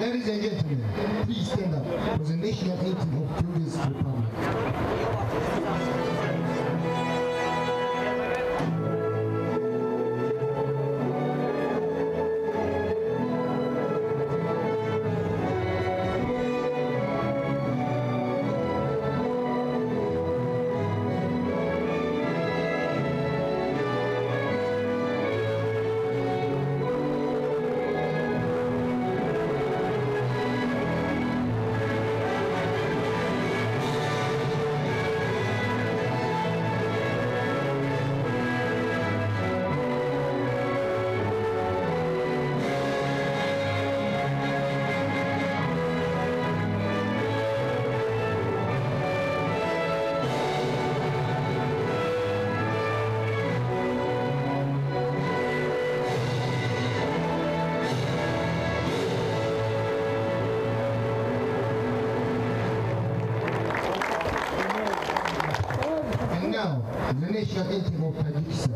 Ladies and gentlemen, please stand up for the national anthem of Kyrgyz Republic. The national anthem of Tajikistan.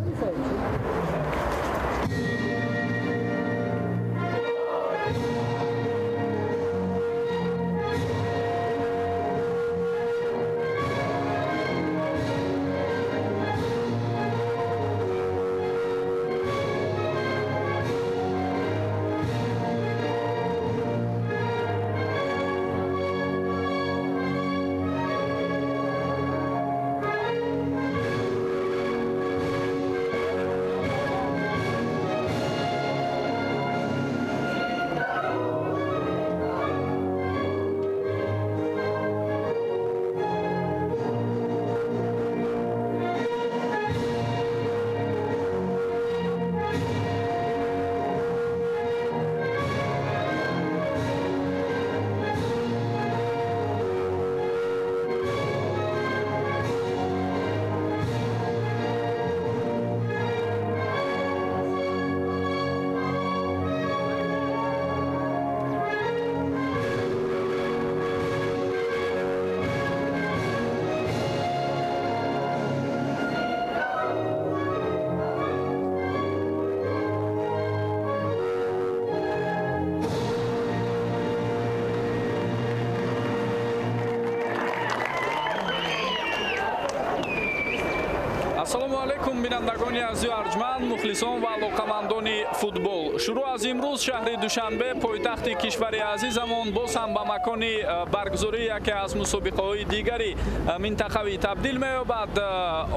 Ассалому алайкум бинандагони азизу арҷманд, мухлисон ва алоқамандони футбол. Шурӯъ аз имрӯз шаҳри Душанбе, пойтахти кишвари азизамон, боз ҳам ба макони баргузории яке аз мусобиқаҳои дигари минтақавӣ табдил меёбад.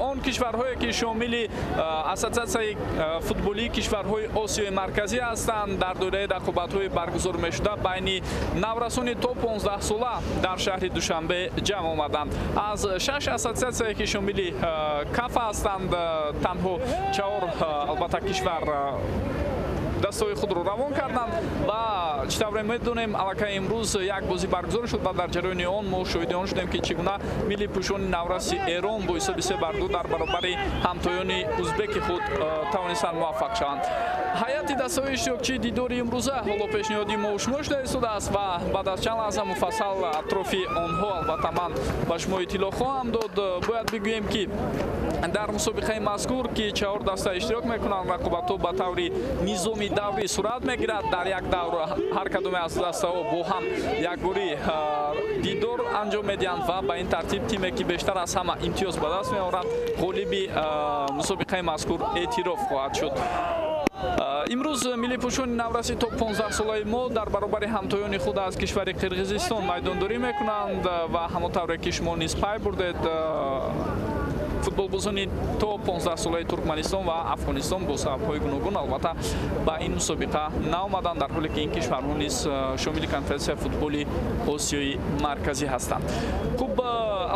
Он кишварҳое ки шомили ассотсиатсияи футболии кишварҳои Осиёи Марказӣ ҳастанд, дар доираи рақобатҳои баргузор мешуда байни наврасони то 15 сола дар шаҳри Душанбе ҷамъ омаданд. Аз 6 ассотсиатсияе ки шомили КАФА ҳастанд, танҳо 4 албатта кишвар дастҳои худро равон карданд ва чӣ тавре медонем, аллакай имрӯз як бозӣ баргузор шуд ва дар ҷараёни он мо шоҳиди он шудем, ки чӣ гуна миллипӯшони навраси Эрон бо ҳисоби 3-2 дар баробари ҳамтоёни узбеки худ тавонистанд муваффақ шаванд. Ҳайати дастҳои иштирокчии дидори имрӯза ҳоло пешниҳоди мо шумо шуда истодааст ва баъд аз чанд лаҳза муфассал атрофи онҳо албатта ман ба шумо иттилоъ хоҳам дод. Бояд бигӯем, ки дар мусобиқаи мазкур, ки 4 даста иштирок мекунанд, рақобатҳо ба таври низоми даврӣ сурат мегирад. Дар як давр ҳар кадоме аз дастаҳо бо ҳам якборӣ дидор анҷом медиҳанд ва ба ин тартиб тиме ки бештар аз ҳама имтиёз ба даст меорад, ғолиби мусобиқаи мазкур эътироф хоҳад шуд. Имрӯз миллипӯшони навраси то 15 солаи мо дар баробари ҳамтоёни худ аз кишвари Қирғизистон майдондорӣ мекунанд ва ҳамон тавре ки шумо низ пай бурдед, футболбозони то 15 солаи Туркманистон ва Афғонистон бо сабабҳои гуногун албатта ба ин мусобиқа наомаданд, дар ҳоле ки ин кишварҳо низ шомили конфедератсияи футболи Осиёи Марказӣ ҳастанд. Хуб,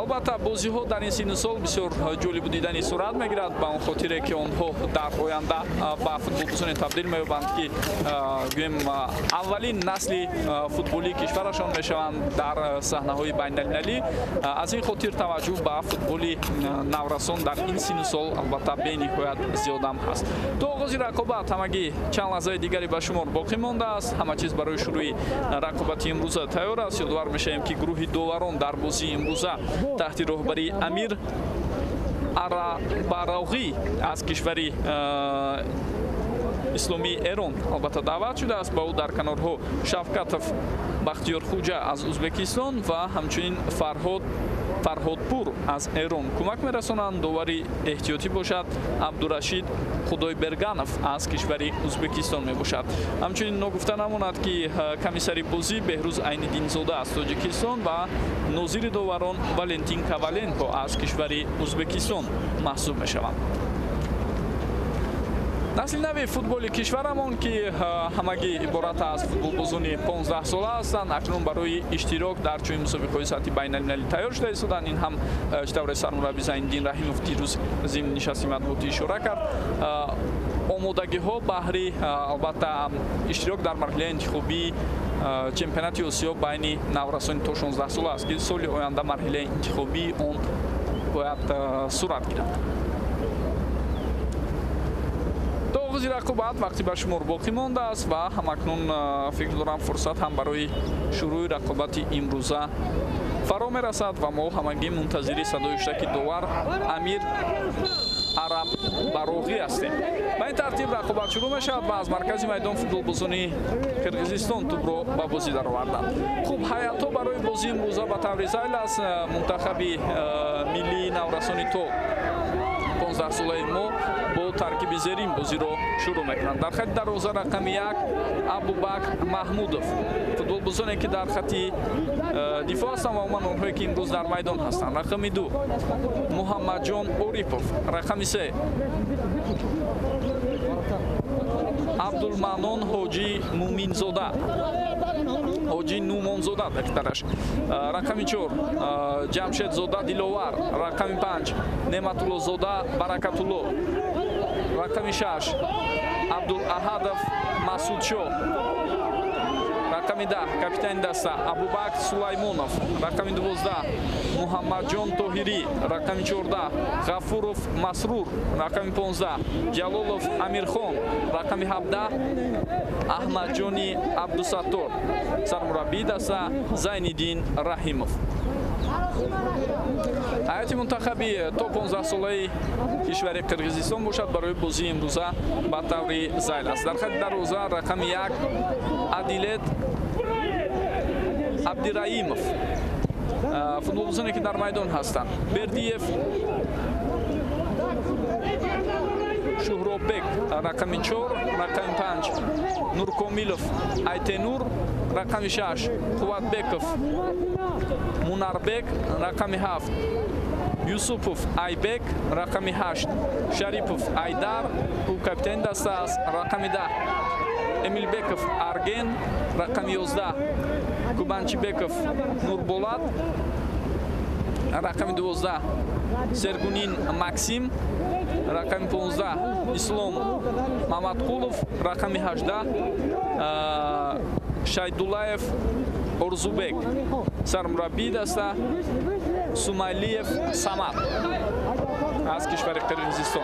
албатта бозиҳо дар ин синну сол бисёр ҷолибу дидани сурат мегирад, ба он хотире ки онҳо дар оянда ба футболбозоне табдил меёбанд, ки гӯем аввалин насли футболии кишварашон мешаванд дар саҳнаҳои байналмилалӣ. Аз ин хотир таваҷҷӯҳ ба футболи наврасон дар ин синну сол албатта бениҳоят зиёдам ҳаст. То оғози рақобат ҳамагӣ чанд лаҳзаи дигаре ба шумор боқӣ мондааст. Ҳама чиз барои шурӯи рақобати имрӯза тайёр аст. Ёдовар мешавем, ки гурӯҳи доварон дар бозии имрӯза таҳти роҳбарии Амир Арабароғӣ аз кишвари Исломии Эрон албатта даъват шудааст. Ба ӯ дар канорҳо Шавкатов Бахтиёрхуҷа аз Узбекистон ва ҳамчунин Фарҳодпур аз Эрон кӯмак мерасонанд. Довари эҳтиётӣ бошад Абдурашид Худойберганов аз кишвари Узбекистон мебошад. Ҳамчунин ногуфта намонад, ки комиссари бозӣ Беҳрӯз Айниддинзода аз Тоҷикистон ва нозири доварон Валентин Коваленко аз кишвари Узбекистон маҳсуб мешаванд. Насли нави футболи кишварамон, ки ҳамагӣ иборат аз футболбозони 15 сола ҳастанд, акнун барои иштирок дар чунин мусобиқаҳои сатҳи байналмилалӣ тайёр шуда истоданд. Ин ҳам чӣ тавре сармурабби Зайниддин Раҳимов дирӯз зимни нишасти матбуотӣ ишора кард, омодагиҳо баҳри албатта иштирок дар марҳилаи интихобии чемпионати Осиё байни наврасони то 16 сола аст, ки соли оянда марҳилаи интихобии он бояд сурат гирад. То оғози рақобат вақти ба шумор боқӣ мондааст ва ҳамакнун фикр дорам, фурсат ҳам барои шурӯи рақобати имрӯза фаро мерасад ва мо ҳамагӣ мунтазири садои ҳуштаки довар Амир Араб Бароғӣ ҳастем. Ба ин тартиб рақобат шурӯъ мешавад ва аз маркази майдон футболбозони Қирғизистон тӯбро ба бозӣ дароварданд. Хуб, ҳайатҳо барои бозии имрӯза ба таври зайл аст. Мунтахаби миллии наврасони то 15 солаи мо бо таркиби зерин бозиро шурӯъ мекунанд. Дар хати дарвоза рақами 1 Абубакр Маҳмудов, футболбозоне ки дар хати дифоъ ҳастанд ва умуман онҳое ки имрӯз дар майдон ҳастанд. Рақами 2 Муҳаммадҷон Орипов, рақами 3 Абдулманон Ҳоҷи Муминзода, Ҳоҷи Нумонзода дақиқтараш, рақами 4 Ҷамшедзода Диловар, рақами 5 Неъматуллозода Баракатулло, рақами 6 Абдулаҳадов Масудшоҳ, рақами 10 капитани даста Абубакр Сулаймонов, рақами 12 Муҳаммадҷон Тоҳирӣ, рақами 14 Ғафуров Масрур, рақами 15 Ҷалолов Амирхон, рақами 17 Аҳмадҷони Абдусаттор. Сармураббии даста Зайниддин Раҳимов. Ҳайати мунтахаби то 15 солаи кишвари Қирғизистон бошад барои бозии имрӯза ба таври зайл аст. Дар хати дарвоза рақами 1 Адилет Абдираимов, футболбозоне ки дар майдон ҳастанд. Бердиев Шуҳроббек, рақами 4, рақами 5 Нуркомилов Айтенур, рақами 6 Қувватбеков Мунарбек, рақами 7 Юсупов Айбек, рақами 8 Шарипов Айдар, ӯ капитани даста аст, рақами 10 Эмилбеков Арген, рақами 11 Кубанчибеков Нурболат, рақами 12 Сергунин Максим, рақами 15 Ислом Мамадқулов, рақами 18 Шайдуллаев Орзубек. Сармураббии даста Сумайлиев Самад аз кишвари Қирғизистон.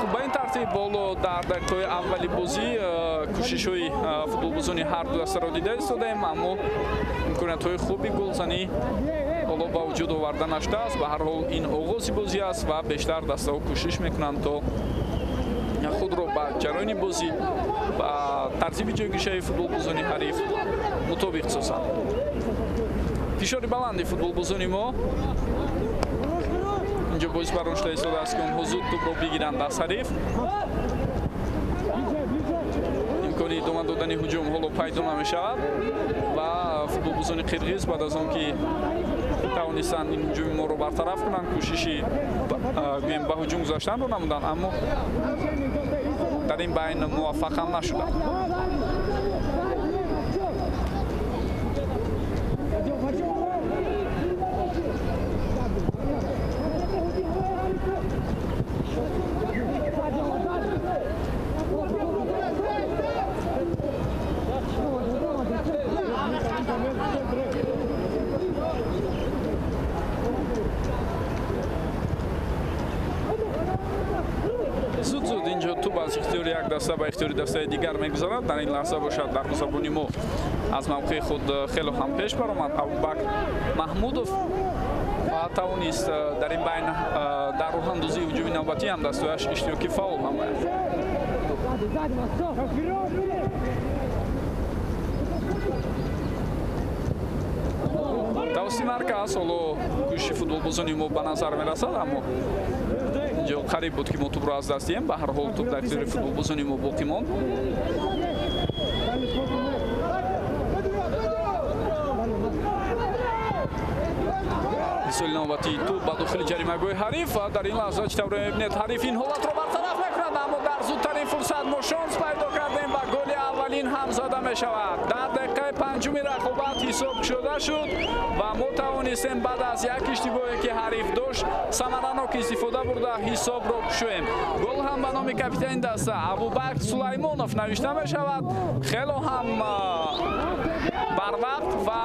Хуб, ба ин тартиб боло дар дақиқаҳои аввали бозӣ кӯшишҳои футболбозони ҳар ду дастаро дида истодаем, аммо имкониятҳои хуби голзанӣ ҳоло ба вуҷуд оварда нашудааст. Ба ҳар ҳол ин оғози бозӣ аст ва бештар дастаҳо кӯшиш мекунанд то худро ба ҷараёни бозӣ, ба тартиби ҷойгиршавии футболбозони ҳариф мутобиқ созанд. Фишори баланди футболбозони мо инҷо боис бар он шуда истодааст, ки онҳо зуд тӯбро бигиранд аз ҳариф. Имкони идома додани ҳуҷум ҳоло пайдо намешавад ва футболбозони қирғиз баъд аз он ки тавонистанд ин ҳуҷуми моро бартараф кунанд, кӯшиши гӯем ба ҳуҷум гузаштанро намуданд, аммо дар ин байн муваффақ ҳам нашуданд. Зуд-зуд инҷо тӯб аз ихтиёри як даста ба ихтиёри дастаи дигар мегузарад. Дар ин лаҳза бошад дарвозабони мо аз мавқеи худ хело ҳам пеш баромад. Абубакр Маҳмудов ва тавонист дар ин байн дар роҳандозии ҳуҷуми навбатӣ ҳам дастҳояш иштироки фаъол намояд. Тавассути марказ ҳоло кӯшиши футболбозони мо ба назар мерасад, аммо инҷо қариб буд, ки мо тӯбро аз даст диҳем. Ба ҳар ҳол тӯб дар ихтиёри футболбозони мо боқӣ монд. Ирсоли навбатии тӯб ба дохили ҷаримагоҳи ҳариф ва дар ин лаҳза чӣ тавре мебинед, ҳариф ин ҳолатро бартараф мекунад, аммо дар зудтарин фурсат мо шонс пайдо кардем ва голи аввалин ҳам зада мешавад. Дар дақиқаи панҷуми рақобат ҳисоб шуда шуд ва мо тавонистем баъд аз як иштибоҳе, ки ҳариф дошт, самаранок истифода бурда ҳисобро кушоем. Гол ҳам ба номи капитани даста Абубакр Сулаймонов навишта мешавад. Хело ҳам барвақт ва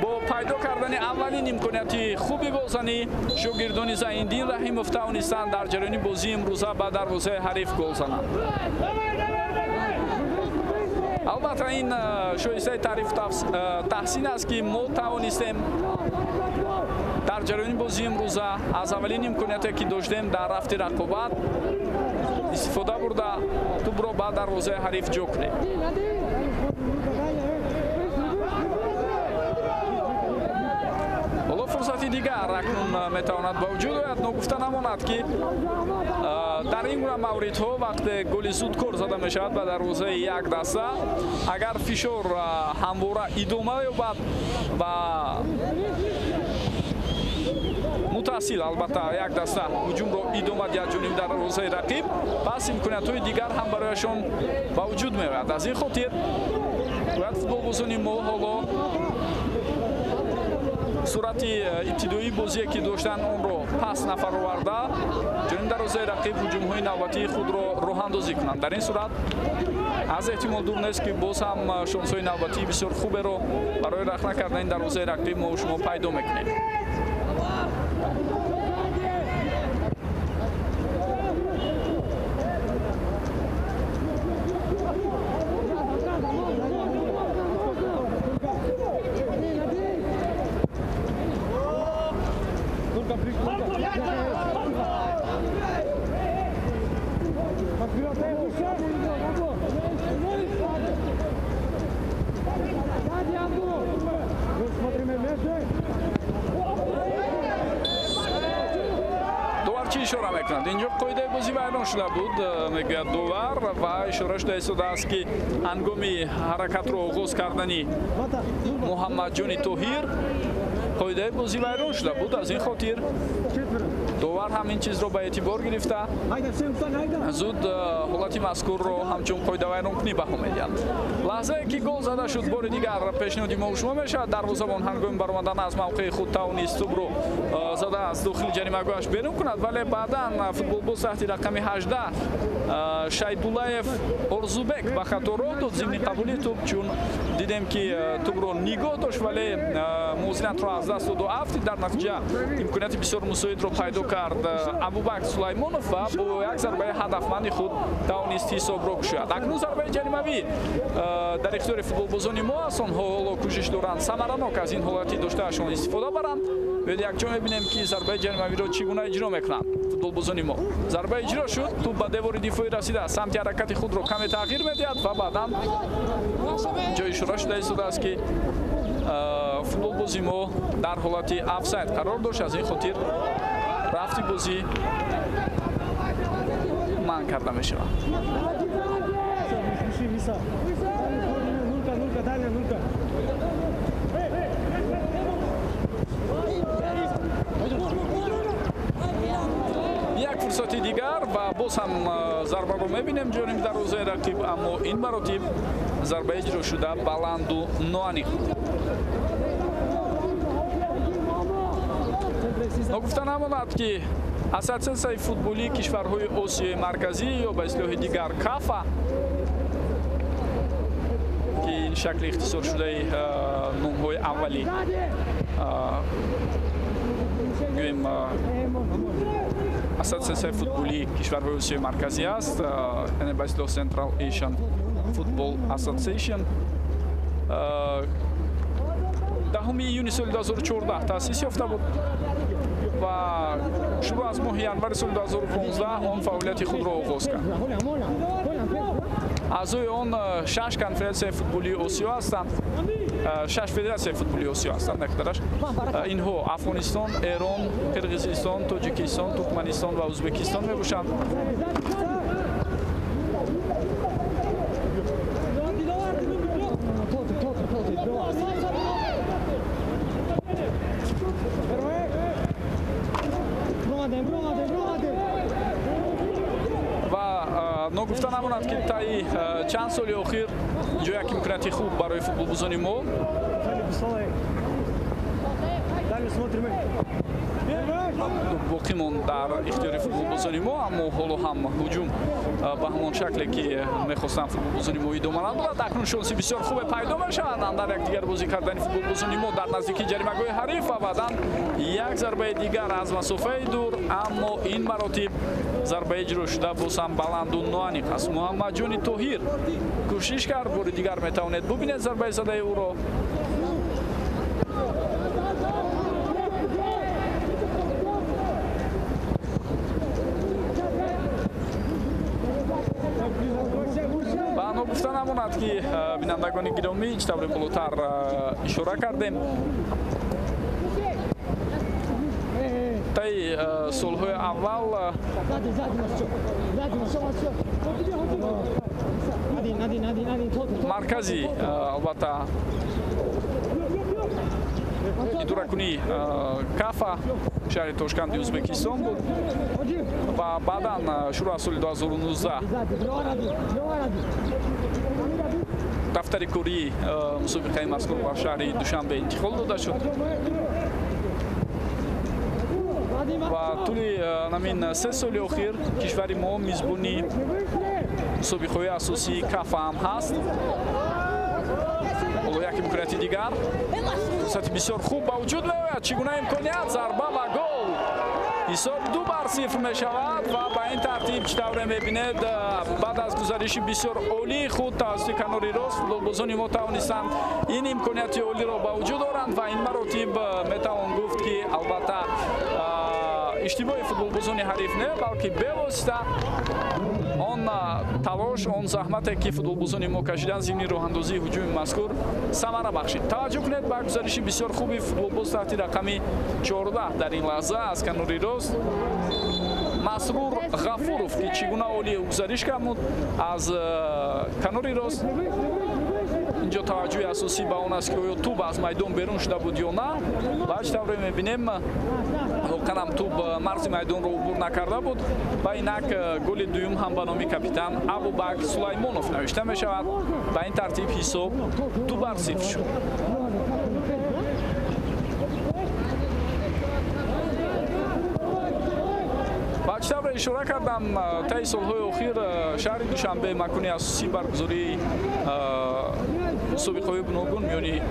бо пайдо кардани аввалин имконияти хуби голзанӣ шогирдони Зайниддин Раҳимов тавонистанд дар ҷараёни бозии имрӯза ба дарвозаи ҳариф гол зананд. Албатта, ин шоистаи таърифу таҳсин аст, ки мо тавонистем дар ҷараёни бозии имрӯза аз аввалин имконияте, ки доштем дар рафти рақобат, истифода бурда тӯбро ба дарвозаи ҳариф ҷо кунем. Ҳоло фурсати дигар акнун метавонад ба вуҷуд ояд. Ногуфта намонад, ки дар ин гуна мавридҳо вақте голи зудкор зада мешавад ба дарвозаи як даста, агар фишор ҳамвора идома ёбад ва мутаассил албатта як даста ҳуҷумро идома диҳад ҷониби дарвозаи рақиб, пас имкониятҳои дигар ҳам барояшон ба вуҷуд меояд. Аз ин хотир бояд футболбозони мо ҳоло сурати ибтидоии бозие, ки доштанд, онро пас нафароварда ҷониби дарвозаи рақиб ҳуҷумҳои навбатии худро роҳандозӣ кунанд. Дар ин сурат аз эҳтимол дур нест, ки боз ҳам шонсҳои навбатии бисёр хуберо барои рахна кардани дарвозаи рақиб мо шумо пайдо мекунем. Довар чӣ ишора мекунад? Инҷо қоидаи бозӣ вайрон шуда буд, мегӯяд довар, ва ишора шуда истодааст, ки ҳангоми ҳаракатро оғоз кардани Муҳаммадҷони Тоҳир қоидаи бозӣ вайрон шуда буд. Аз ин хотир довар ҳам ин чизро ба эътибор гирифта зуд ҳолати мазкурро ҳамчун қоидавайронкунӣ баҳо медиҳад. Лаҳзае ки гол зада шуд, бори дигар пешниҳоди мо шумо мешавад. Дарвозабон ҳангоми баромадан аз мавқеи худ тавонист тӯбро зада аз дохили ҷаримагоҳаш берун кунад, вале баъдан футболбоз таҳти рақами 18 Шайдуллаев Орзубек ба хато роҳ дод зимни қабули тӯб, чун дидем, ки тӯбро нигоҳ дошт, вале мувозинатро аз даст доду афтид. Дар натиҷа имконияти бисёр мусоидро пайдо кард Абубакр Сулаймонов ва бо як зарбаи ҳадафманди худ тавонист ҳисобро кушояд. Акнун зарбаи ҷаримавӣ дар ихтиёри футболбозони мо аст. Онҳо ҳоло кӯшиш доранд самаранок аз ин ҳолати доштаашон истифода баранд. Биёед якҷо мебинем, ки зарбаи ҷаримавиро чӣ гуна иҷро мекунанд футболбозони мо. Зарба иҷро шуд, тӯб ба девори дифоӣ расида, самти ҳаракати худро каме тағйир медиҳад ва баъдан ҷои ишора шуда истодааст, ки футболбози мо дар ҳолати офсайд қарор дошт. Аз ин хотир рафти бозӣ манъ карда мешавад. Як фурсати дигар ва боз ҳам зарбаро мебинем ҷониби дарвозаи рақиб, аммо ин маротиб зарба иҷро шуда баланду ноаниқ. Ногуфта намонад, ки Ассотсиатсияи футболии кишварҳои Осиёи Марказӣ ё ба истилоҳи дигар КАФА, ки ин шакли ихтисоршудаи номҳои аввали гӯем Ассотсиатсияи футболии кишварҳои Осиёи Марказӣ аст, яъне ба истилоҳ Central Asian Football Association, 10 июни соли 2014 таъсис ёфта буд. ва шурӯъ аз моҳи январи соли 2015 он фаъолияти худро оғоз кард. Аъзои он 6 конфедератсияи футболии Осиё ҳастанд, 6 федератсияи футболии Осиё ҳастанд нақдараш. Инҳо Афғонистон, Эрон, Қирғизистон, Тоҷикистон, Туркманистон ва Ӯзбекистон мебошанд. Ва ногуфта намонад, ки таи чанд соли охир инҷо як имконияти хуб барои футболбозони мо боқӣ монд дар ихтиёри футболбозони мо, аммо ҳоло ҳам ҳуҷум ба ҳамон шакле ки мехостанд футболбозони мо идома надорад. Акнун шонси бисёр хубе пайдо мешавад андар якдигар бозӣ кардани футболбозони мо дар наздикии ҷаримагоҳи ҳариф ва баъдан як зарбаи дигар аз масофаи дур, аммо ин маротиб зарбаи иҷро шуда боз ҳам баланду ноаниқ аст. Муҳаммадҷони Тоҳир кӯшиш кард, бори дигар метавонед бубинед зарбаи задаи ӯро. Ва ногуфта намонад, ки бинандагони гиромӣ, чӣ тавре болотар ишора кардем, таи солҳои аввал маркази албатта идоракунии Кафа шаҳри Тошканди Ӯзбекистон буд ва баъдан шурӯъ аз соли 2019 дафтари кории мусобиқаи мазкур ба шаҳри Душанбе интиқол дода шуд ва тӯли намин 3 соли охир кишвари мо мизбони мусобиқаҳои асосии Кафа ҳам ҳаст. Ҳоло як имконияти дигар, фурсати бисёр хуб ба вуҷуд меояд. Чӣ гуна имконият, зарба ва гол! Ҳисоб 2-0 мешавад ва ба ин тартиб чӣ тавре мебинед, баъд аз гузариши бисёр олии худ тавассути канори рост футболбозони мо тавонистанд ин имконияти олиро ба вуҷуд оранд ва ин маротиб метавон гуфт, ки албатта иштибоҳи футболбозони ҳариф не, балки бевосита он талош, он заҳмате ки футболбозони мо кашиданд зимни роҳандозии ҳуҷуми мазкур самара бахшид. Таваҷҷӯҳ кунед ба гузариши бисёр хуби футболбоз таҳти рақами 14 дар ин лаҳза аз канори рост Масрур Ғафуров, ки чӣ гуна олӣ гузариш кард аз канори рост. Инҷо таваҷҷӯҳи асосӣ ба он аст, ки оё тӯб аз майдон берун шуда буд ё на. Ва чӣ тавре мебинем, воқеан ҳам тӯб марзи майдонро убур накарда буд ва инак голи дуюм ҳам ба номи капитан Абубакр Сулаймонов навишта мешавад. Ба ин тартиб ҳисоб 2-0 шуд. Ва чӣ тавре ишора кардам, таи солҳои охир шаҳри Душанбе макони асосии баргузории мусобиқаҳои гуногун миёни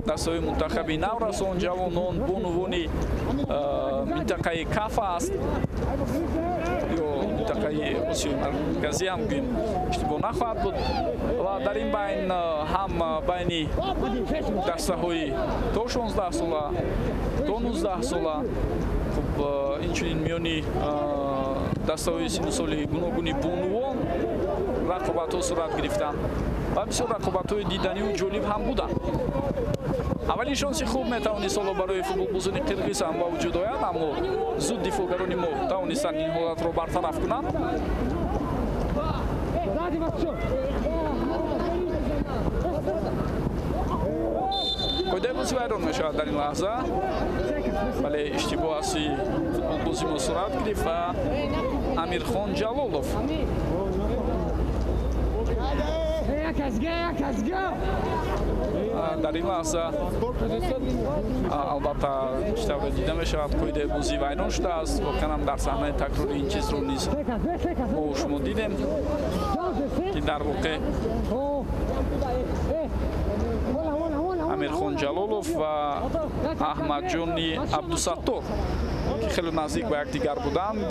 дастаҳои мунтахаби наврасон, ҷавонон, бонувони минтақаи Кафа аст ё минтақаи Осиёи Марказӣ ҳам гӯем иштибоҳ нахоҳад буд. Ва дар ин байн ҳам байни дастаҳои то 16 сола, то 19 сола, хуб инчунин миёни дастаҳои сину соли гуногуни бонувон рақобатҳо сурат гирифтанд ва бисёр рақобатҳои диданиву ҷолиб ҳам буданд. Аввалин шонси хуб метавонист ҳоло барои футболбозони қирғиз ҳам ба вуҷуд ояд, аммо зуд дифоъгарони мо тавонистанд ин ҳолатро бартараф кунанд. Қоидаи бозӣ вайрон мешавад дар ин лаҳза, вале иштибоҳ аз сӯи футболбози мо сурат гирифт ва Амирхон Ҷалолов дар ин лаҳза албатта чӣ тавре дида мешавад, қоидаи бозӣ вайрон шудааст. Воқеан ҳам дар саҳнаи такрори ин чизро низ мо шумо дидем, ки дар воқеъ Амирхон Ҷалолов ва Аҳмадҷони Абдусаттор, ки хеле наздик ба якдигар буданд,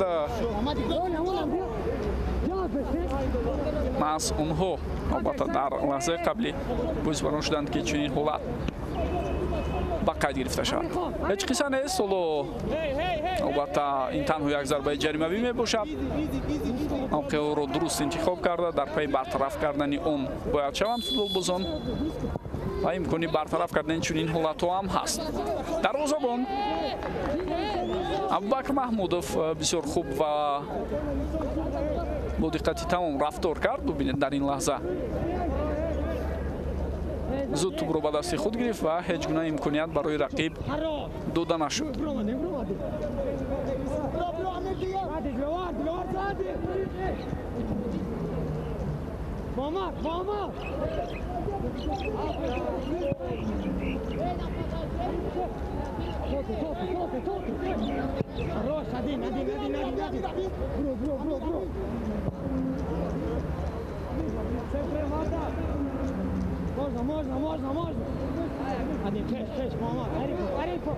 маҳз онҳо албатта дар лаҳзаи қаблӣ боис барон шуданд, ки чунин ҳолат ба қайд гирифта шавад. Ҳеҷ қисса нест, ҳоло албатта ин танҳо як зарбаи ҷаримавӣ мебошад. Мавқеъро дуруст интихоб карда, дар пайи бартараф кардани он бояд шаванд футболбозон ва имкони бартараф кардани чунин ҳолатҳо ҳам ҳаст. Дарвозабон Абубакр Маҳмудов бисёр хуб ва бо диққати тамом рафтор кард. Бубинед, дар ин лаҳза зуд тӯбро ба дасти худ гирифт ва ҳеҷ гуна имконият барои рақиб дода нашуд. Можно, можно, можно, можно. Один, шесть, шесть, мама. Арифо, Арифо.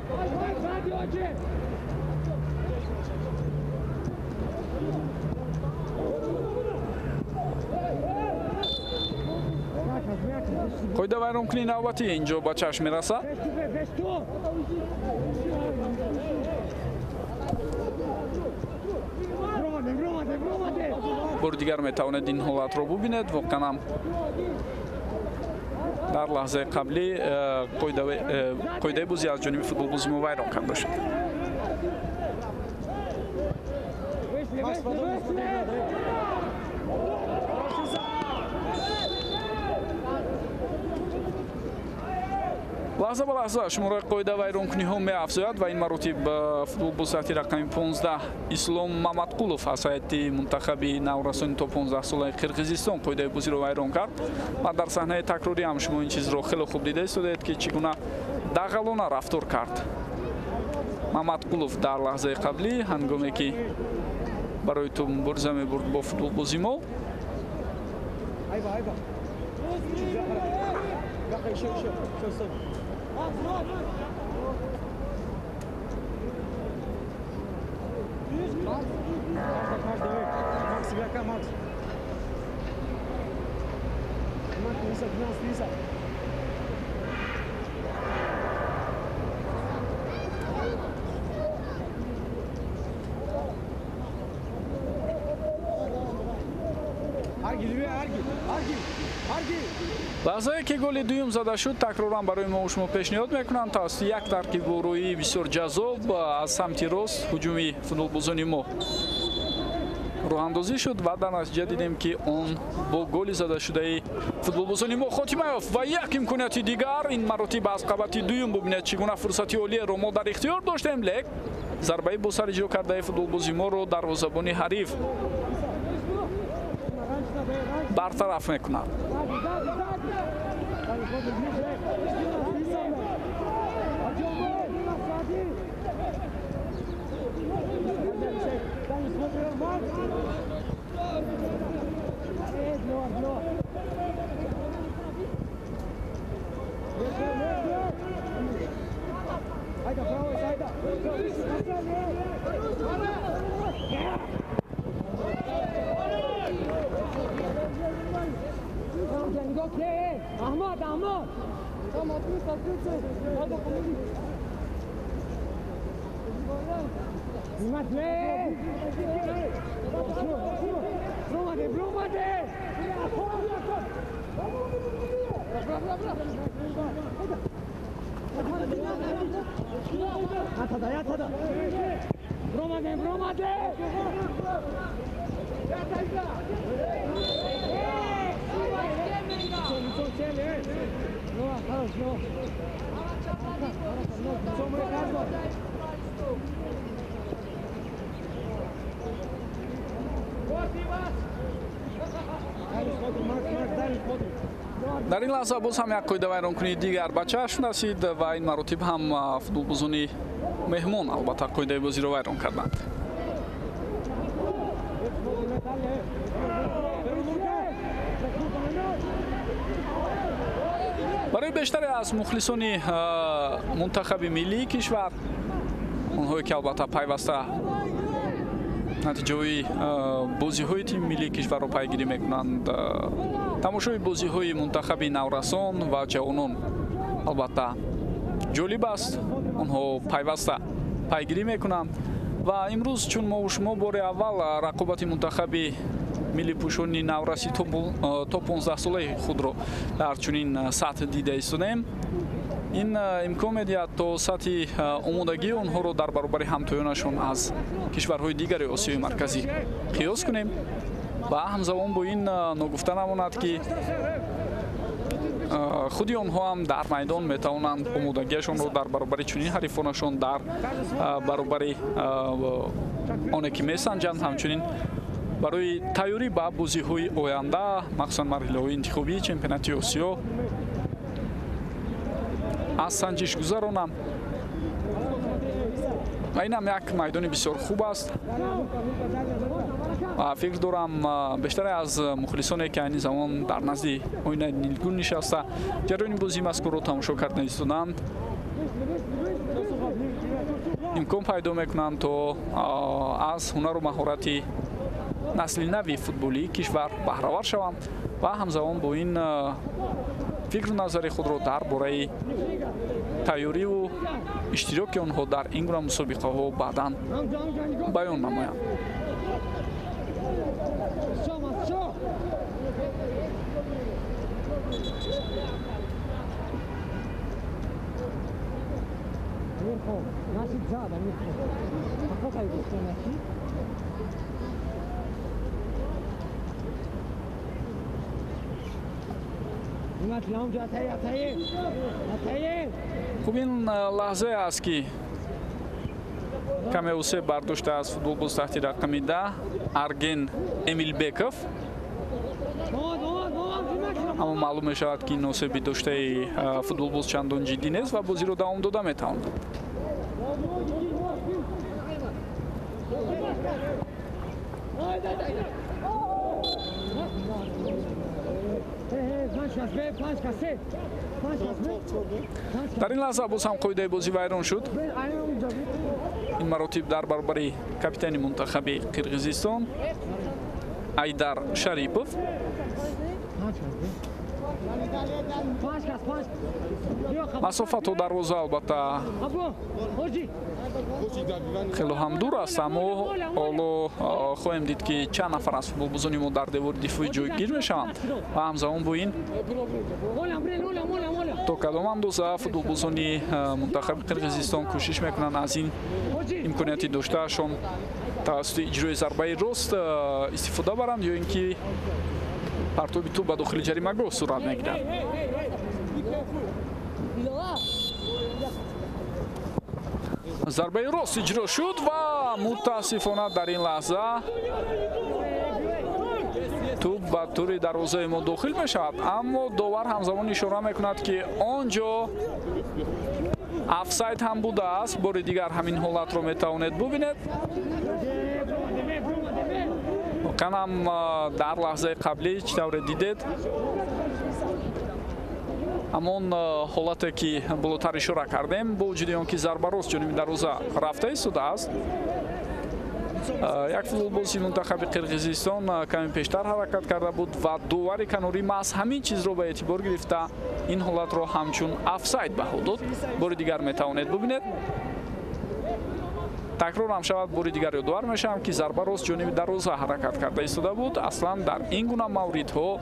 Қоида вайронкунии навбатӣ инҷо ба чашм мерасад. Бори дигар метавонед ин ҳолатро бубинед. Воқеан ҳам дар лаҳзаи қаблӣ қоидаи бозӣ аз ҷониби футболбози мо вайрон карда шуд. Лаҳза ба лаҳза шумораи қоида вайронкуниҳо меафзояд ва ин маротиб футболбоз таҳти рақами 15 Ислом Мамадқулов аз ҳайати мунтахаби наврасони то 15 солаи Қирғизистон қоидаи бозиро вайрон кард ва дар саҳнаи такрорӣ ҳам шумо ин чизро хеле хуб дида истодаед, ки чӣ гуна дағалона рафтор кард Мамадқулов дар лаҳзаи қаблӣ, ҳангоме ки барои тӯб мубориза мебурд бо футболбози мо. Лаҳзае ки голи дуюм зада шуд, такроран барои мо шумо пешниҳод мекунанд тавассути як таркиббороии бисёр ҷаззоб аз самти рост ҳуҷуми футболбозони мо роҳандозӣ шуд ва дар натиҷа дидем, ки он бо голи задашудаи футболбозони мо хотима ёфт ва як имконияти дигар ин маротиб аз қабати дуюм. Бубинед, чӣ гуна фурсати олиеро мо дар ихтиёр доштем, лек зарбаи бо сар иҷро кардаи футболбози моро дарвозабони ҳариф бартараф мекунад. Дар ин лаҳза боз ҳам як қоидавайронкунии дигар ба чашм расид ва ин маротиб ҳам футболбозони меҳмон албатта қоидаи бозиро вайрон карданд. Барои бештаре аз мухлисони мунтахаби миллии кишвар, онҳое ки албатта пайваста натиҷаҳои бозиҳои тими миллии кишварро пайгирӣ мекунанд, тамошои бозиҳои мунтахаби наврасон ва ҷавонон албатта ҷолиб аст, онҳо пайваста пайгирӣ мекунанд ва имрӯз чун мо шумо бори аввал рақобати мунтахаби миллипӯшони навраси то 15-солаи худро дар чунин сатҳ дида истодаем, ин имкон медиҳад то сатҳи омодагии онҳоро дар баробари ҳамтоёнашон аз кишварҳои дигари Осиёи Марказӣ қиёс кунем ва ҳамзамон бо ин ногуфта намонад, ки худи онҳо ҳам дар майдон метавонанд омодагиашонро дар баробари чунин ҳарифонашон, дар баробари оне ки месанҷанд, ҳамчунин барои тайёрӣ ба бозиҳои оянда, махсусан марҳилаҳои интихобии чемпионати Осиё аз санҷиш гузаронанд. Ва ин ҳам як майдони бисёр хуб аст ва фикр дорам бештаре аз мухлисоне, ки айни замон дар назди оинаи нилгун нишаста ҷараёни бозии мазкурро тамошо карда истоданд, имкон пайдо мекунанд то аз ҳунару маҳорати насли нави футболии кишвар баҳравар шаванд ва ҳамзамон бо ин фикру назари худро дар бораи тайёриву иштироки онҳо дар ин гуна мусобиқаҳо баъдан баён намоянд. Хуб, ин лаҳзае аст, ки каме усеб бардошта аз футболбоз таҳти рақами 10 Арген Эмилбеков. Аммо маълум мешавад, ки ин осеби доштаи футболбоз чандон ҷиддӣ нест ва бозиро давом дода метавонад. Дар ин лаҳза боз ҳам қоидаи бозӣ вайрон шуд. Ин маротиб дар баробари капитани мунтахаби Қирғизистон Айдар Шарипов. Масофа то дарвоза албатта хело ҳам дур аст, аммо ҳоло хоҳем дид, ки чанд нафар аз футболбозони мо дар девори дифоӣ ҷойгир мешаванд ва ҳамзамон бо ин то кадом андоза футболбозони мунтахаби Қирғизистон кӯшиш мекунанд аз ин имконияти доштаашон тавассути иҷрои зарбаи рост истифода баранд ё ин ки партоби тӯб ба дохили ҷаримагоҳ сурат мегирад. Зарбаи рост иҷро шуд ва мутаассифона дар ин лаҳза тӯб ба тури дарвозаи мо дохил мешавад, аммо довар ҳамзамон ишора мекунад, ки он ҷо офсайд ҳам будааст. Бори дигар ҳамин ҳолатро метавонед бубинед. Воқеан ҳам дар лаҳзаи қаблӣ чӣ тавре дидед, ҳамон ҳолате ки болотар ишора кардем, бо вуҷуди он ки зарба рост ҷониби дарвоза рафта истодааст, як футболбози мунтахаби Қирғизистон каме пештар ҳаракат карда буд ва довари канорӣ маҳз ҳамин чизро ба эътибор гирифта ин ҳолатро ҳамчун офсайд баҳо дод. Бори дигар метавонед бубинед. Такрор ҳам шавад, бори дигар ёдовар мешавам, ки зарба рост ҷониби дарвоза ҳаракат карда истода буд. Аслан дар ин гуна мавридҳо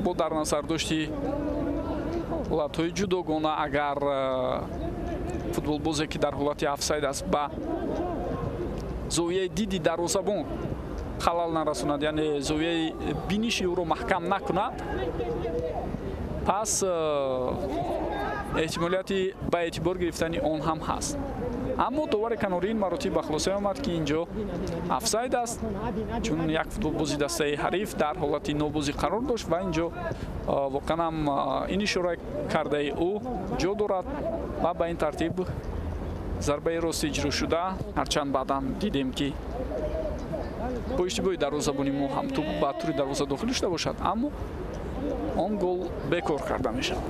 бо дар назар дошти ҳолатҳои ҷудогона, агар футболбозе, ки дар ҳолати офсайд аст, ба зовияи диди дарвозабон халал нарасонад, яъне зовияи биниши ӯро маҳкам накунад, пас эҳтимолияти ба эътибор гирифтани он ҳам ҳаст. Аммо довари канорӣ ин маротиб ба хулоса омад, ки ин ҷо офсайд аст, чун як футболбози дастаи ҳариф дар ҳолати нобозӣ қарор дошт ва ин ҷо воқеан ҳам ин ишора кардаи ӯ ҷо дорад ва ба ин тартиб зарбаи рост иҷро шуда. Ҳарчанд баъдан дидем, ки бо иштибоҳи дарвозабони мо ҳам тӯб ба тури дарвоза дохил шуда бошад, аммо он гол бекор карда мешавад.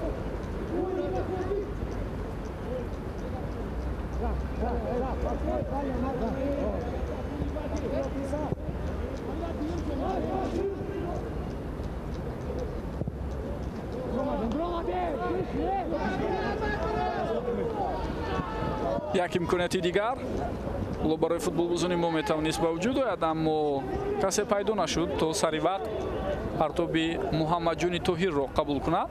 Як имконияти дигар ҳоло барои футболбозони мо метавонист ба вуҷуд ояд, аммо касе пайдо нашуд то сари вақт партоби Муҳаммадҷони Тоҳирро қабул кунад.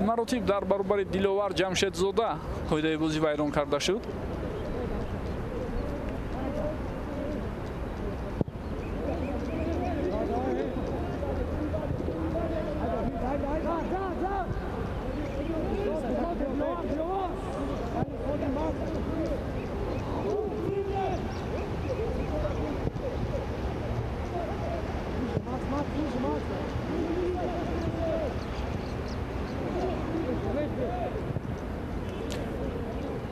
Маротиб дар баробари Диловар Ҷамшедзода қоидаи бозӣ вайрон карда шуд.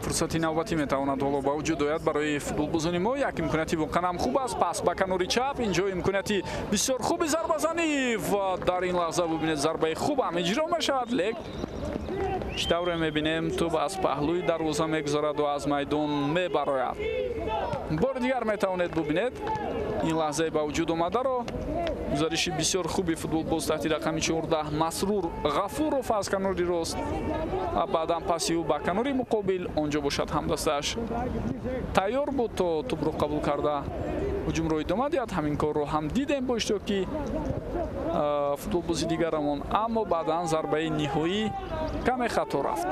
Фурсати навбатӣ метавонад ҳоло ба вуҷуд ояд барои футболбозони мо. Як имконияти воқеан ҳам хуб аст. Пас ба канори чап, инҷо имконияти бисёр хуби зарбазанӣ ва дар ин лаҳза бубинед, зарбаи хуб ҳам иҷро мешавад, лек чӣ тавре мебинем, тӯб аз паҳлӯи дарвоза мегузарад ва аз майдон мебарояд. Бори дигар метавонед бубинед ин лаҳзаи ба вуҷуд омадаро. Гузариши бисёр хуби футболбоз таҳти рақами 14 Масрур Ғафуров аз канори рост ва баъдан паси ӯ ба канори муқобил, онҷо бошад ҳамдастааш тайёр буд то тӯбро қабул карда ҳуҷумро идома диҳад. Ҳамин корро ҳам дидем бо иштироки футболбози дигарамон, аммо баъдан зарбаи ниҳоӣ каме хато рафт.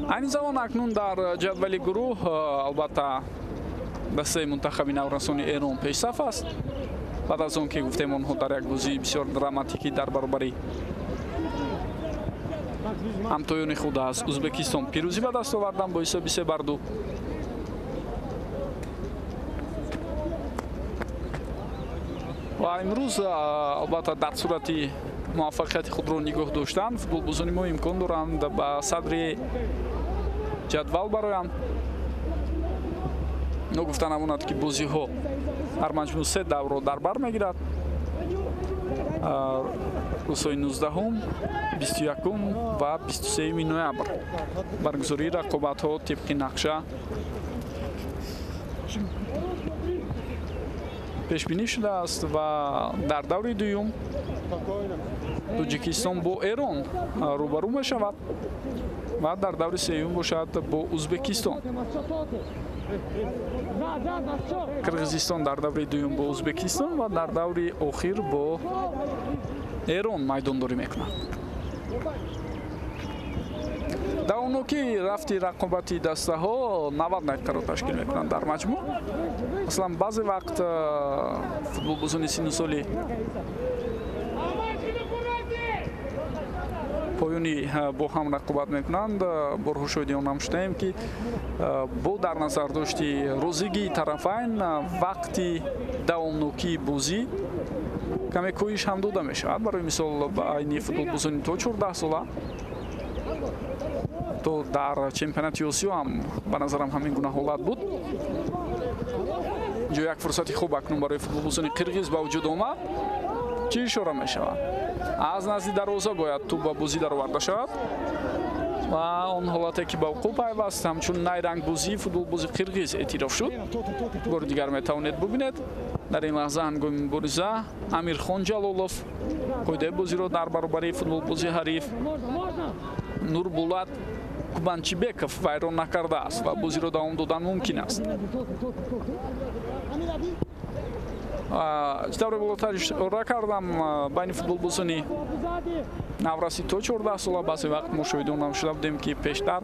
Айни замон акнун дар ҷадвали гурӯҳ албатта дастаи мунтахаби наврасони Эрон пешсаф аст. Баъд аз он ки гуфтем, онҳо дар як бозии бисёр драматикӣ дар баробари ҳамтоёни худ аз Ӯзбекистон пирӯзӣ ба даст оварданд бо ҳисоби 3-2. Ва имрӯз албатта дар сурати муваффақияти худро нигоҳ доштан футболбозони мо имкон доранд ба садри ҷадвал бароянд. Ногуфта намонад, ки бозиҳо дар маҷмӯъ 3 даврро дар бар мегирад. Рӯзҳои 19, 21 ва 23 ноябр баргузории рақобатҳо тибқи нақша пешбинӣ шудааст ва дар даври дуюм Тоҷикистон бо Эрон рӯбарӯ мешавад ва дар даври сеюм бошад бо Ӯзбекистон. Қирғизистон дар даври дуюм бо Ӯзбекистон ва дар даври охир бо Эрон майдондорӣ мекунад. Давомнокӣ рафти рақобати дастаҳо 90 дақиқаро ташкил мекунанд дар маҷмӯъ. Масалан, баъзе вақт футболбозони синну соли поёнӣ бо ҳам рақобат мекунанд. Борҳо шоҳиди он ҳам шудаем, ки бо дар назар дошти розигии тарафайн вақти давомнокии бозӣ каме коҳиш ҳам дода мешавад. Барои мисол, ба айни футболбозони то 14 сола то дар чемпионати Осиё ҳам ба назарам ҳамин гуна ҳолат буд. Инҷо як фурсати хуб акнун барои футболбозони қирғиз ба вуҷуд омад. Чӣ ишора мешавад? Аз назди дарвоза бояд тӯб ба бозӣ дароварда шавад. Ва он ҳолате ки ба вуқӯъ пайваст, ҳамчун найрангбозии футболбози қирғиз эътироф шуд. Бори дигар метавонед бубинед. Дар ин лаҳза ҳангоми мубориза Амирхон Ҷалолов қоидаи бозиро дар баробари футболбози ҳариф Нурбулат Кубанчибеков вайрон накардааст ва бозиро давом додан мумкин аст. Чӣ тавре болотар ишора кардам, байни футболбозони навраси то 14 сола баъзе вақт мушоҳидон ҳам шуда будем, ки пештар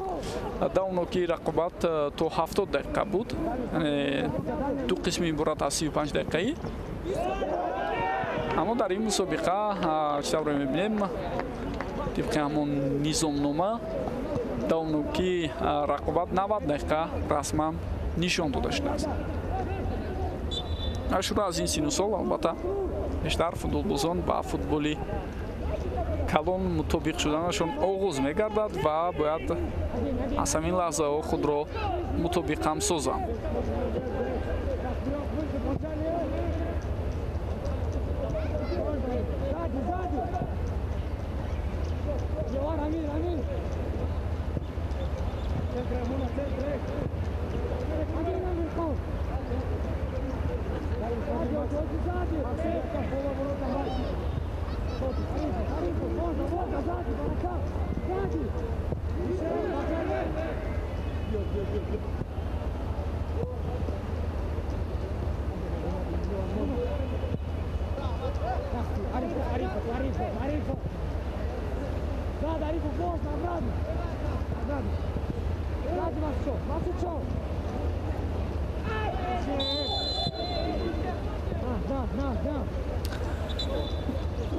давоноки рақобат то 70 дақиқа буд, ду қисми иборат аз 35 дақиқаӣ. Аммо дар ин мусобиқа чӣ тавре мебинем, тибқи ҳамон низомнома давоноки рақобат 90 дақиқа расман нишон дода шудааст. Шурӯъ аз ин сину сол албатта бештар футболбозон ба футболи калон мутобиқ шуданашон оғоз мегардад ва бояд аз ҳамин лаҳзаҳо худро мутобиқ ҳам созанд.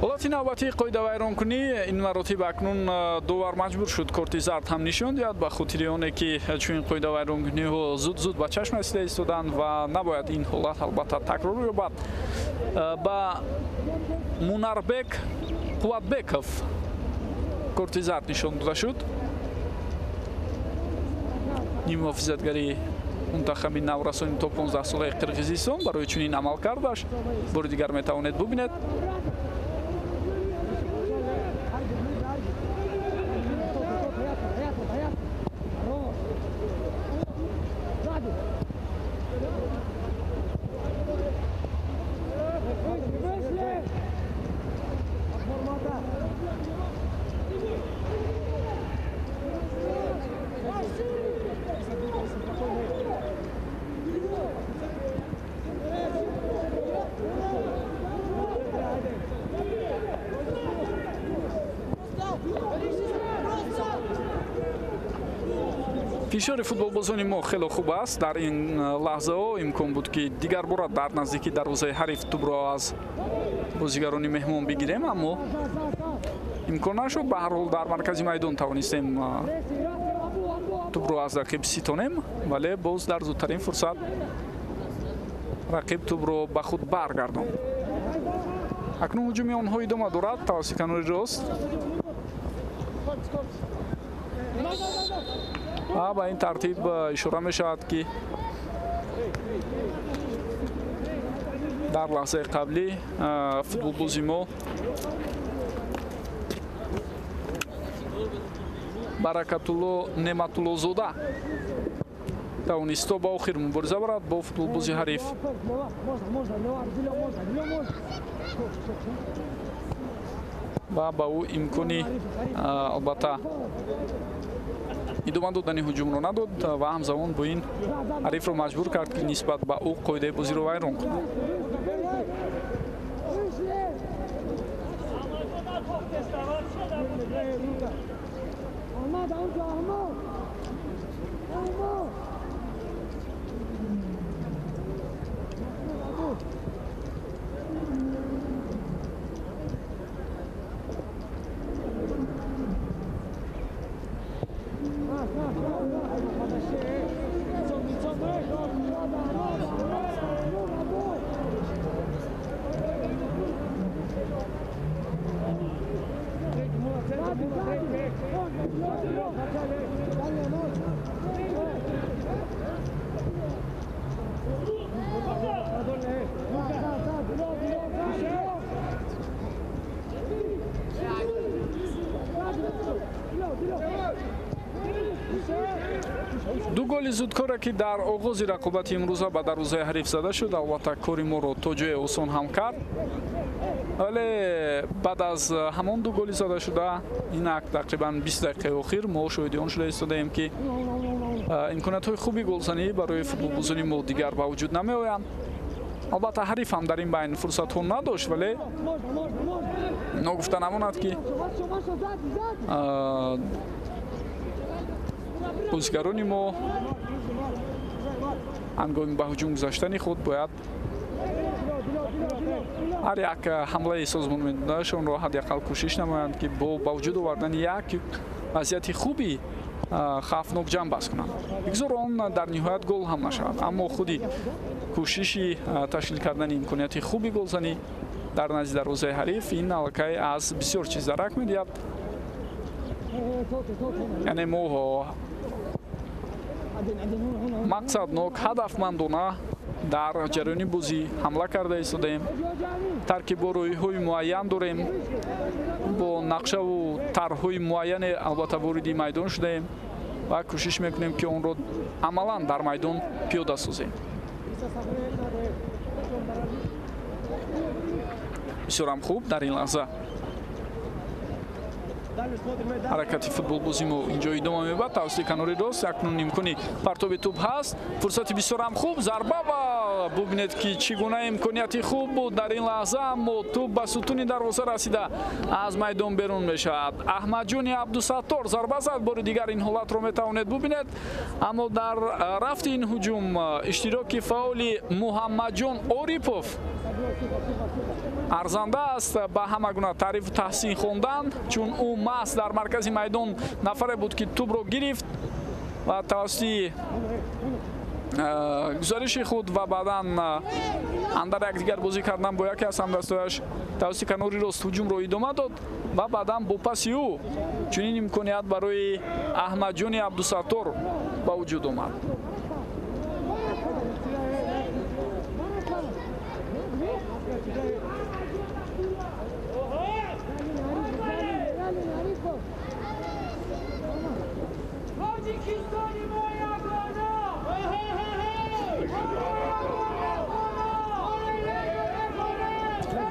Ҳолати навбатии қоидавайронкунӣ ин маротиб акнун довар маҷбур шуд корти зард ҳам нишон диҳад, ба хотири оне ки чунин қоидавайронкуниҳо зуд-зуд ба чашм расида истоданд ва набояд ин ҳолат албатта такрор ёбад. Ба Мунарбек Қувватбеков корти зард нишон дода шуд. Ниммуҳофизатгари мунтахаби наврасони то 15 солаи Қирғизистон барои чунин амал кардаш бори дигар метавонед бубинед. Фишори футболбозони мо хеле хуб аст. Дар ин лаҳзаҳо имкон буд, ки дигар бора дар наздики дарвозаи ҳариф тӯбро аз бозигарони меҳмон бигирем, аммо имкон нашуд. Ба ҳар ҳол дар маркази майдон тавонистем тӯбро аз рақиб ситонем, вале боз дар зудтарин фурсат рақиб тӯбро ба худ баргардонд. Акнун ҳуҷуми онҳо идома дорад тавассути канори рост. Ба ин тартиб ишора мешавад, ки дар лаҳзаи қаблӣ футболбози мо Баракатулло Нематуллозода тавонист то ба охир мубориза барад бо футболбози ҳариф. Ва ба ӯ имкони албатта идома додани ҳуҷумро надод ва ҳамзамон бо ин ҳарифро маҷбур кард, ки нисбат ба ӯ қоидаи бозиро вайрон кунад. Голи зудкоре, ки дар оғози рақобати имрӯза ба дарвозаи ҳариф зада шуд, албатта кори моро то ҷое осон ҳам кард, вале баъд аз ҳамон 2 голи зада шуда инак тақрибан 20 дақиқаи охир мо шоҳиди он шуда истодаем, ки имкониятҳои хуби голзанӣ барои футболбозони мо дигар ба вуҷуд намеоянд. Албатта ҳариф ҳам дар ин байн фурсатҳо надошт, вале ногуфта намонад, ки бозигарони мо ҳангоми ба ҳуҷум гузаштани худ бояд ҳар як ҳамлаи созмонмедодашонро ҳадди ақал кӯшиш намоянд, ки бо ба вуҷуд овардани як вазъияти хуби хавфнок ҷамъбаст кунанд. Бигзор он дар ниҳоят гол ҳам нашавад, аммо худи кӯшиши ташкил кардани имконияти хуби голзанӣ дар назди дарвозаи ҳариф ин аллакай аз бисёр чиз дарак медиҳад. Яъне мо мақсаднок, ҳадафмандона дар ҷараёни бозӣ ҳамла карда истодаем, таркиб бо роҳиҳои муайян дорем, бо нақшаву тарҳҳои муайяне албатта вориди майдон шудаем ва кӯшиш мекунем, ки онро амалан дар майдон пиёда созем. Бисёрам хуб дар ин лаҳза ҳаракати футболбози мо инҷо идома меёбад. Тавассути канори рост акнун имкони партоби тӯб ҳаст. Фурсати бисёрам хуб, зарба ва бубинед, ки чӣ гуна имконияти хуб буд дар ин лаҳза, аммо тӯб ба сутуни дарвоза расида аз майдон берун мешавад. Аҳмадҷони Абдусаттор зарба зад, бори дигар ин ҳолатро метавонед бубинед, аммо дар рафти ин ҳуҷум иштироки фаъоли Муҳаммадҷон Орипов арзанда аст ба ҳама гуна таърифу таҳсин хондан, чун ӯ маҳз дар маркази майдон нафаре буд, ки тӯбро гирифт ва тавассути гузариши худ ва баъдан андар якдигар бозӣ кардан бо яке аз ҳамдастояш тавассути канори рост ҳуҷумро идома дод ва баъдан бо паси ӯ чунин имконият барои Аҳмадҷони Абдусаттор ба вуҷуд омад.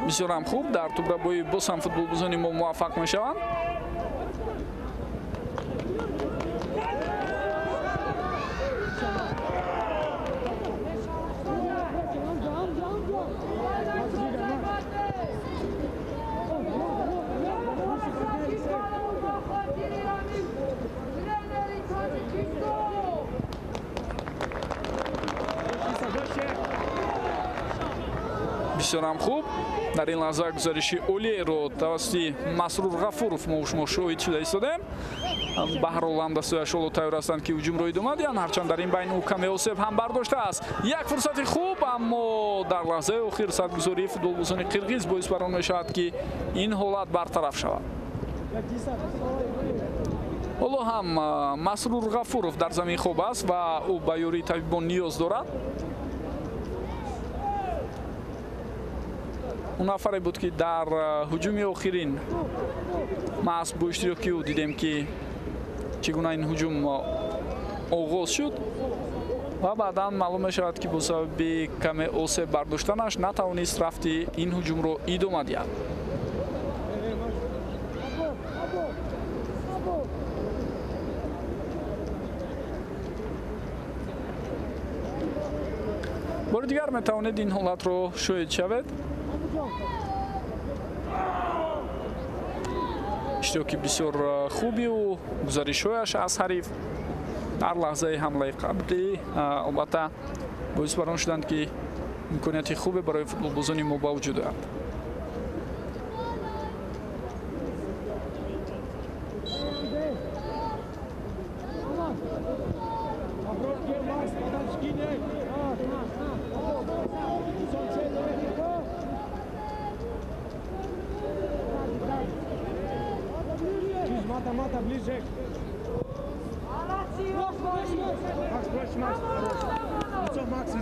Бисёрам хуб дар тӯбрабоӣ боз ҳам футболбозони мо муваффақ мешаванд. Бисёрам хуб дар ин лаҳза гузариши олиеро тавассути Масрур Ғафуров мо шумо шоҳид шуда истодаем. Ба ҳар ҳол ҳамдастояш ҳоло тайёр ҳастанд, ки ҳуҷумро идома диҳанд, ҳарчанд дар ин байн ӯ каме осеб ҳам бардоштааст. Як фурсати хуб, аммо дар лаҳзаи охир садгузории футболбозони қирғиз боис бар он мешавад, ки ин ҳолат бартараф шавад. Ҳоло ҳам Масрур Ғафуров дар замин хоб аст ва ӯ ба ёрии табибон ниёз дорад. Он нафаре буд, ки дар ҳуҷуми охирин маҳз бо иштироки ӯ дидем, ки чӣ гуна ин ҳуҷум оғоз шуд ва баъдан маълум мешавад, ки бо сабаби каме осеб бардоштанаш натавонист рафти ин ҳуҷумро идома диҳад. Бори дигар метавонед ин ҳолатро шоҳид шавед. Иштироки бисёр хуби ӯ, гузаришҳояш аз ҳариф дар лаҳзаи ҳамлаи қаблӣ албатта боис бар он шуданд, ки имконияти хубе барои футболбозони мо ба вуҷуд ояд.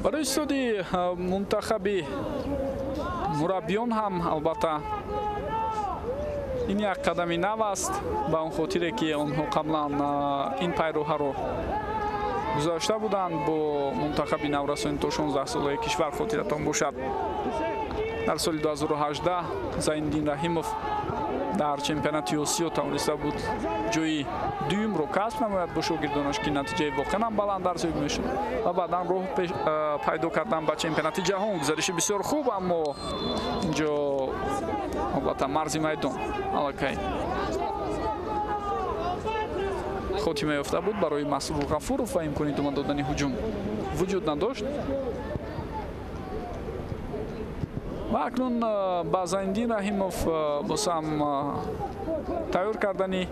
Барои истоди мунтахаби мураббиён ҳам албатта ин як қадами нав аст, ба он хотире, ки онҳо қаблан ин пайроҳаро гузашта буданд бо мунтахаби наврасони то 16 солаи кишвар. Хотиратон бошад, дар соли 2018 Зайниддин Раҳимов дар чемпионати Осиё тавониста буд ҷои дуюмро касб намояд бо шогирдонаш, ки натиҷаи воқеан ҳам баланд арзёбӣ мешуд ва баъдан роҳ пайдо кардан ба чемпионати ҷаҳон. Гузариши бисёр хуб, аммо инҷо албатта марзи майдон аллакай хотима ёфта буд барои Масрур Ғафуров ва имкони идома додани ҳуҷум вуҷуд надошт. Ва акнун ба Зайниддин Раҳимов боз ҳам тайёр кардани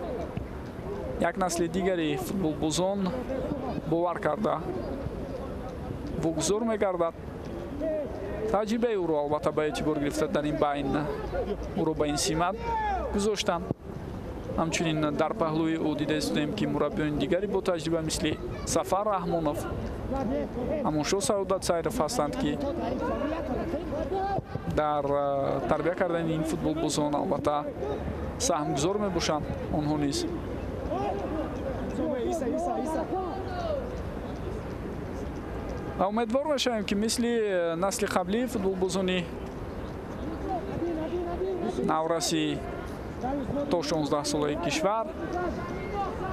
як насли дигари футболбозон бовар карда вогузор мегардад. Таҷрибаи ӯро албатта ба эътибор гирифта дар ин байн ӯро ба ин симат гузоштанд. Ҳамчунин дар паҳлӯи ӯ дида истодем, ки мураббиёни дигари бо таҷриба мисли Сафар Раҳмонов, Амоншо Саодат Сайров ҳастанд, ки дар тарбия кардани ин футболбозон албатта саҳмгузор мебошанд онҳо низ. Ва умедвор мешавем, ки мисли насли қаблии футболбозони навраси то 16 солаи кишвар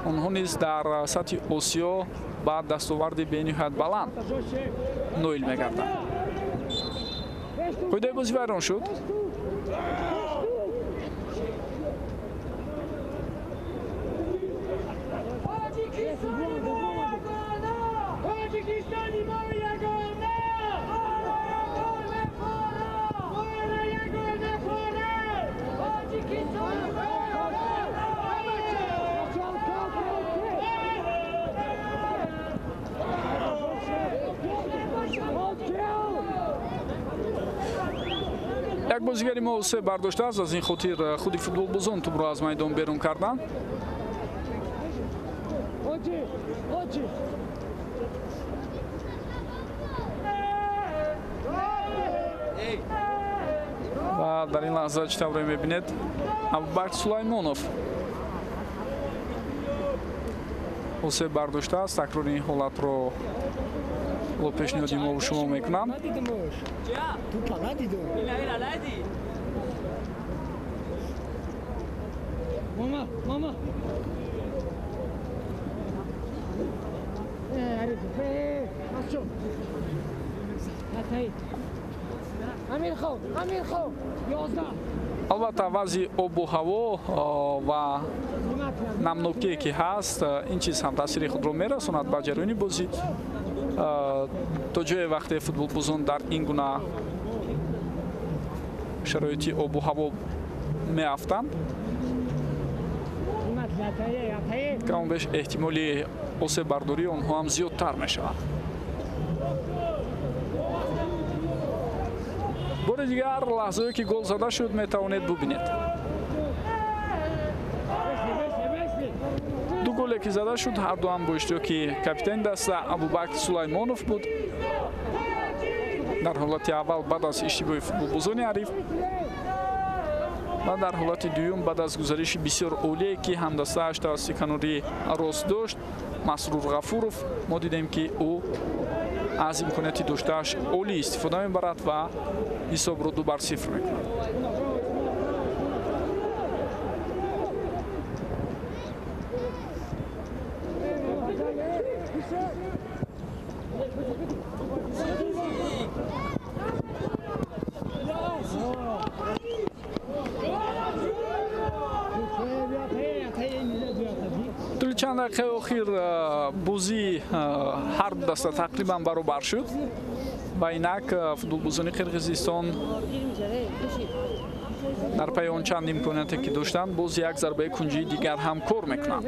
онҳо низ дар сатҳи Осиё ба дастоварди бениҳоят баланд ноил мегарданд. Қоидаи бозӣ вайрон шуд. Як бозигари мо се бардоштааст, аз ин хотир худи футболбозон тӯбро аз майдон берун карданд. Ва дар ин лаҳза чӣ тавре мебинед, Абубакр Сулаймонов се бардоштааст. Такрори ин ҳолатро ло пешниҳоди мо шумо мекунам. Албатта вазъи обу ҳаво ва намнокие ки ҳаст, ин чиз ҳам таъсири худро мерасонад ба ҷараёни бозӣ. То ҷое вақте футболбозон дар ин гуна шароити обу ҳаво меафтанд, каму беш эҳтимоли осеббардории онҳо ҳам зиёдтар мешавад. Бори дигар лаҳзае ки гол зада шуд метавонед бубинед. Ду голе ки зада шуд ҳарду ҳам бо иштироки капитани даста Абубакр Сулаймонов буд. Дар ҳолати аввал баъд аз иштибоҳи футболбозони ҳариф ва дар ҳолати дуюм баъд аз гузариши бисёр олие ки ҳамдастааш тавассути канори рост дошт Масрур Ғафуров, мо дидем ки ӯ аз имконияти доштааш олӣ истифода мебарад ва ҳисобро 2-0 мекунад. Тӯли чанд дақиқаи охир бозии ҳар ду даста тақрибан баробар шуд ва инак футболбозони Қирғизистон дар пайи он чанд имконияте ки доштанд боз як зарбаи кунҷии дигар ҳам кор мекунанд.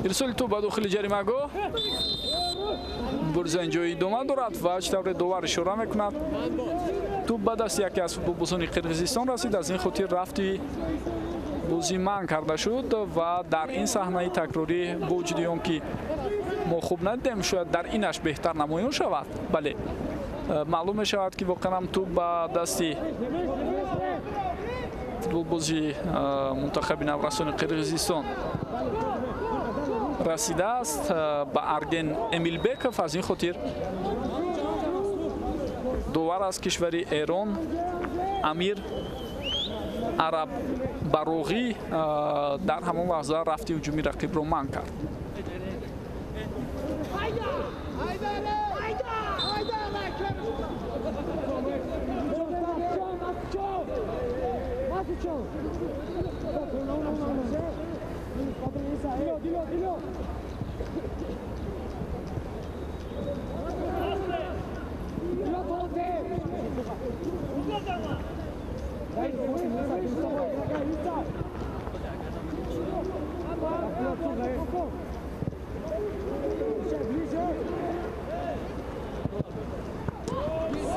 Ирсоли тӯб ба дохили ҷаримагоҳ, мубориза инҷо идома дорад ва чӣ тавре довар ишора мекунад, тӯб ба дасти яке аз футболбозони Қирғизистон расид. Аз ин хотир рафти бозӣ манъ карда шуд ва дар ин саҳнаи такрорӣ бо вуҷуди он ки мо хуб надидем, шояд дар инаш беҳтар намоён шавад. Бале, Маълум мешавад, ки воқеан ҳам тӯб ба дасти футболбози мунтахаби наврасони Қирғизистон расидааст ба Арген Эмилбеков. Аз ин хотир довар аз кишвари Эрон Амир Араб Бароғӣ дар ҳамон лаҳза рафти ҳуҷуми рақибро манъ кард.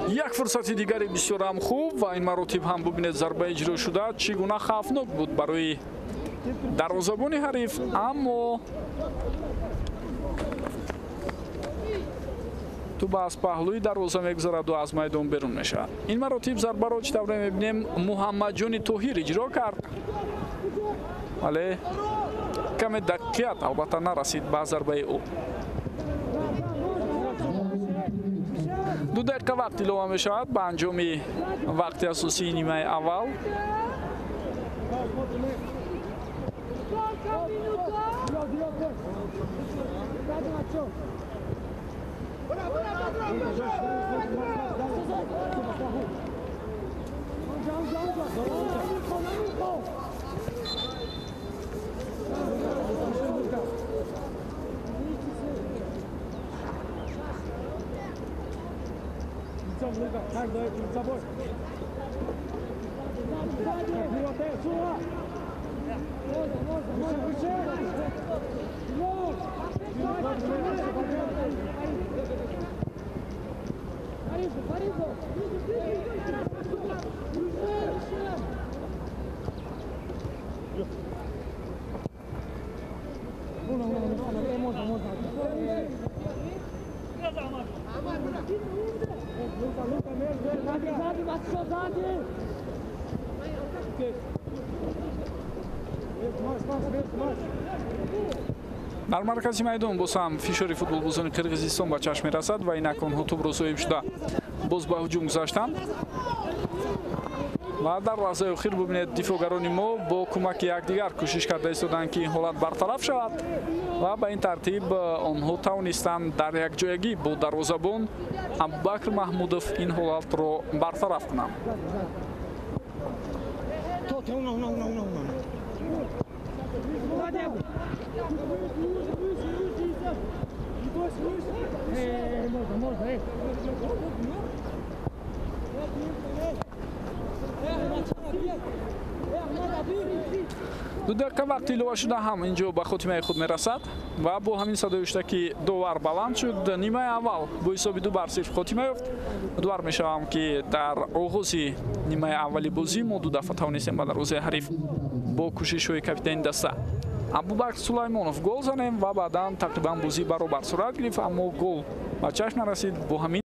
Як фурсати дигари бисёрам хуб ва ин маротиб ҳам бубинед зарба иҷро шуда чӣ гуна хавфнок буд барои дарвозабони ҳариф, аммо тӯб аз паҳлӯи дарвоза мегузараду аз майдон берун мешавад. Ин маротиб зарбаро чӣ тавре мебинем Муҳаммадҷони Тоҳир иҷро кард, вале каме дақиқият албатта нарасид ба зарбаи ӯ. 2 дақиқа вақт илова мешавад ба анҷоми вақти асосии нимаи аввал. Дар маркази майдон боз ҳам фишори футболбозони Қирғизистон ба чашм мерасад ва инак онҳо тӯбро соҳиб шуда боз ба ҳуҷум гузаштанд ва дар лаҳзаи охир бубинед дифоъгарони мо бо кӯмаки якдигар кӯшиш карда истоданд, ки ин ҳолат бартараф шавад ва ба ин тартиб онҳо тавонистанд дар якҷоягӣ бо дарвозабон Абубакр Маҳмудов ин ҳолатро бартараф кунанд. Ду дақиқа вақт илова шуда ҳам инҷо ба хотимаи худ мерасад ва бо ҳамин садои ҳуштаки довар баланд шуд. Нимаи аввал бо ҳисоби 2-0 хотима ёфт. Довар мешавам, ки дар оғози нимаи аввали бозӣ мо 2 дафъа тавонистем ба дарвозаи ҳариф бо кӯшишҳои капитани даста Абубакр Сулаймонов гол занем ва баъдан тақрибан бозӣ баробар сурат гирифт, аммо гол ба чашм нарасид. Бо ҳамин